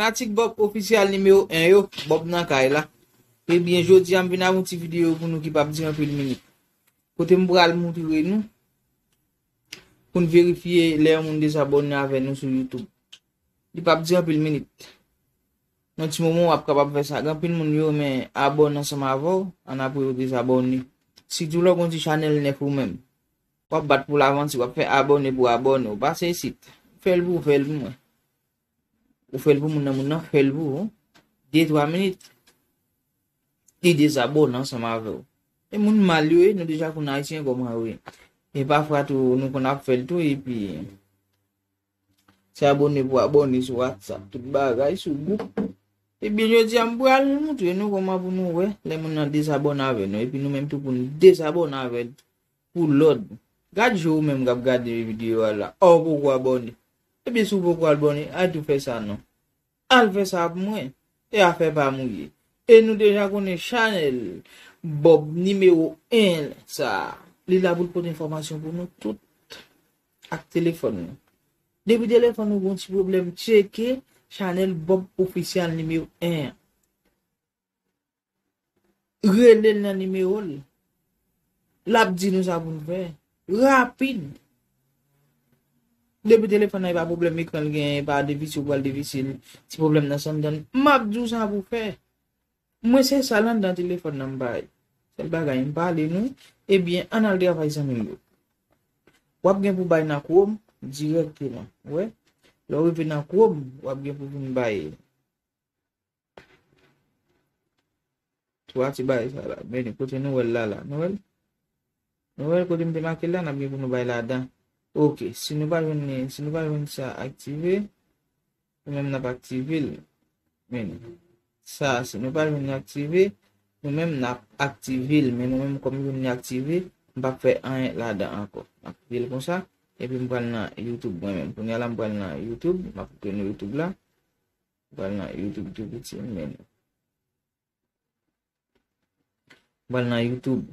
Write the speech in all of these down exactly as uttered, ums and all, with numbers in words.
Fanatik Bob Ofisyal nimewo en yo, Bob nan kay la. Ebyen, jodi a m vin ak yon ti videyo pou nou ki p ap di anpil minit. Kote m pral montre nou, pou n verifye lè yon moun dezabòne avè nou sou YouTube. Li p ap di anpil minit. Nan ti moman, w ap kapab fè sa. Gen anpil moun yo renmen abòne ansanm avè w, ann apre yo dezabòne. Sitou lè w gen yon ti chanèl nèf ou menm. W ap bat pou lavanti, w ap fè abòne pou abòne. Ou pase isit. Fè l pou ou, fè l pou mwen. Ou fè l pou moun nan, moun nan fè l pou ou. De, twa minit, li dezabòne ansanm avè w. E moun mal yo ye, nou deja konn Ayisyen kòman yo ye. E pafwa tou, nou konn ap fè l tou, epi se abòne pou abòne sou WhatsApp, tout bagay, sou gwoup. Ebyen, jodi a, m pral montre nou kòman pou nou wè, lè moun nan dezabòne avè nou, epi nou menm tou pou n dezabòne avè l pou lòd. Gad je w menm k ap gade videyo a la. Ò, w poko abòne. Ebyen, si w poko abòne, al tou fè sa non. Al fè sa pou mwen. E afè pa m ou ye. E nou deja konnen chanèl Bob nimewo en sa. Li la pou l pote enfòmasyon pou nou tout ak telefòn nou. Depi telefòn ou gon ti pwoblèm, tcheke chanèl Bob Ofisyal nimewo en an. Rele l nan nimewo l. L ap di nou sa pou n fè. Rapid. Depi telefòn nan e pa pwoblèm ekran l genyen, e pa difisil, ou pral difisil, ti pwoblèm nan san dan, m ap di w sa pou fè. Mwen se sa l anndan telefòn nan m bay. Sèl bagay m pale nou, ebyen, ann al travay zanmi m yo. W ap gen pou bay nan Chrome dirèkteman. Wè? Lè w rive nan Chrome, w ap gen pou vin bay twa ti bagay sa la. Men kote nou wè l la la. Nou wè l? Nou wè l kote m te make l la, n ap gen pou nou bay ladan. Oke, si nou pa jwenn li, si nou pa jwenn sa aktive, nou menm n ap aktive l. Men sa, si nou pa jwenn li aktive, nou menm n ap aktive l. Men nou menm kòm nou jwenn li aktive, m p ap fè anyen ladan ankò. M ap kite l konsa, epi m pral nan YouTube mwen menm. Kounye a la, m pral nan YouTube, m ap kite nou YouTube la. M pral nan YouTube tou piti, men. M pral nan YouTube.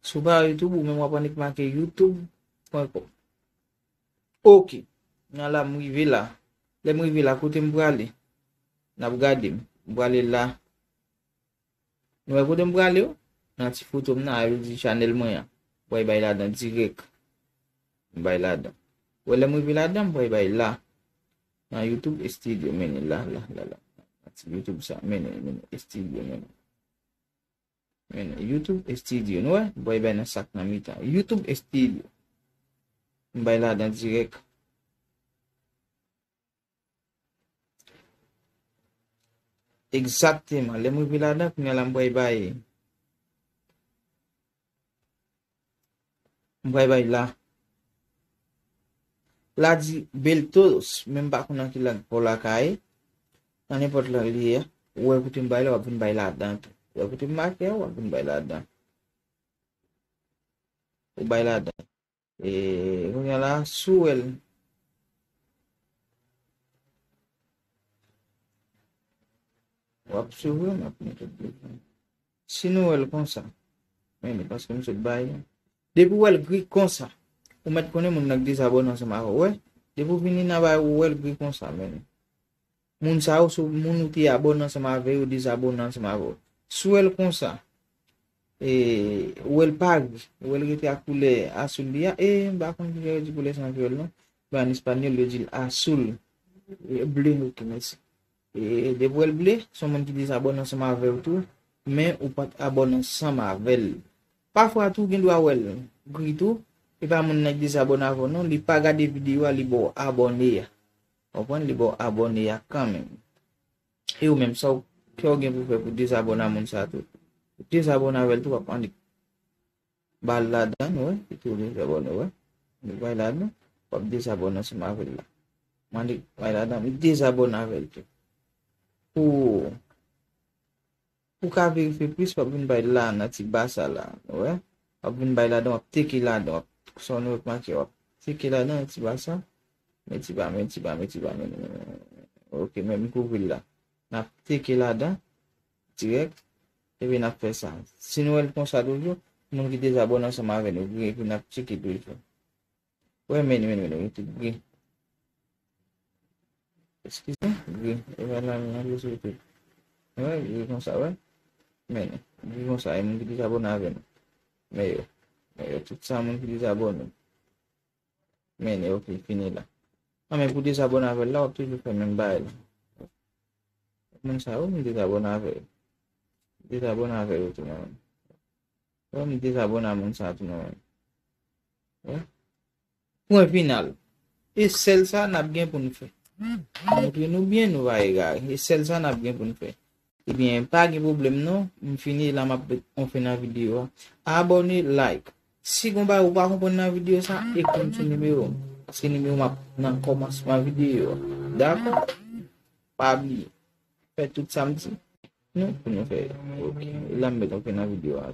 Si w pa wè YouTube, ou menm w ap annik make youtube pwen kòm. Oke. Nan la, m rive la. Lè m rive la, kote m prale? N ap gade m. M prale la. Nou wè kote m prale yo? Nan ti foto m nan, a yo di chanèl mwen an. Pral bay ladan dirèk. M bay ladan. Wè lè m rive ladan, m pral bay la. Nan YouTube Studio, men la, la, la, la. Nan ti YouTube sa, men, men, Studio, men. Men, YouTube Studio, nou wè? M pral bay nan sak nan mitan. YouTube Studio. M bay ladan dirèk. Egzakteman. Lè m rive ladan, kounye a la, m pral bay. M pral bay la. La di Beltos, men m pa konn nan ki lang pou la ka ye. Nan nenpòt lang li ye a. Ou wè kote m bay la, w ap vin bay ladan tou. Ou wè kote m make a, w ap vin bay ladan. Ou bay ladan. E, kounye a la, si w wè l, w ap swiv wi, m ap mete l devan. Si nou wè l konsa, men li, paske m sot bay. Depi w wè l gri konsa, ou mèt konnen moun nan k dezabòne ansanm avè w, wè. Depi w vini nan bay ou wè l gri konsa, men. Moun sa yo, se moun ou te abòne ansanm avè yo, dezabòne ansanm avè w. Si w wè l konsa, e, ou wè l pa gri, ou wè l rete ak koulè asoul li a, e, m pa konn kijan yo di koulè sa an kreyòl non. Men an espanyòl, yo di l asoul. E, ble, oke, mèsi. E, depi w wè l ble, se yon moun ki dezabòne ansanm avè w tou, men ou pa t abòne ansanm avè l. Pafwa tou, gen dwa wè l gri tou, e pa moun nan k dezabòne avè w non, li pa gade videyo a, li ba w abòne a. Konprann? Li ba w abòne a kanmenm. E ou menm, sa w, kè w gen pou fè pou dezabòne a moun sa tou? Ou dezabòne avè l tou, w ap annik ba l ladan, wè, li tou dezabòne, wè. Li bay ladan, w ap dezabòne ansanm avè l la. M annik bay ladan, m dezabòne avè l tou. Pou Pou w ka verifye plis, w ap vin bay la nan ti ba sa la, nou wè. W ap vin bay ladan, w ap teke ladan, w ap, sa nou wè k make, w ap teke ladan nan ti ba sa. Men ti ba, men ti ba, men ti ba, men, men, men. Oke, men m kouvri l la. N ap teke ladan, dirèk, epi n ap fè sa. Si nou wè l konsa toujou, moun ki dezabòne ansanm avè nou, epi n ap teke toujou. Wè, men, men, men, men, YouTube gri. Eskize, gri. E wè la, la, gri sou tout. Wè, gri konsa, wè. Men, gri konsa, e moun ki dezabòne avè nou. Men yo. Men yo, tout sa moun ki dezabòne. Men yo, ki fini la. Nan, men pou dezabòne avè l la, w ap toujou fè menm bagay la. Moun sa yo, m dezabòne avè yo. Dezabòne avè yo tou, nan men. Wè, m dezabòne a moun sa tou, nan men. Wè. Pwen final. E sèl sa n ap gen pou n fè. Montre nou byen, nou va egare. E sèl sa n ap gen pou n fè. Ebyen, pa gen pwoblèm non. M fini la, m ap met yon fen nan videyo a. Abòne, like. Si gon bagay ou pa konprann nan videyo sa, ekri m sou nimewo m. Se nimewo m ap nan kòmansman videyo a. Dakò? Pa bliye. Fè tout sa m di nou pou nou fè. Ok. E la m met yon fen nan videyo a.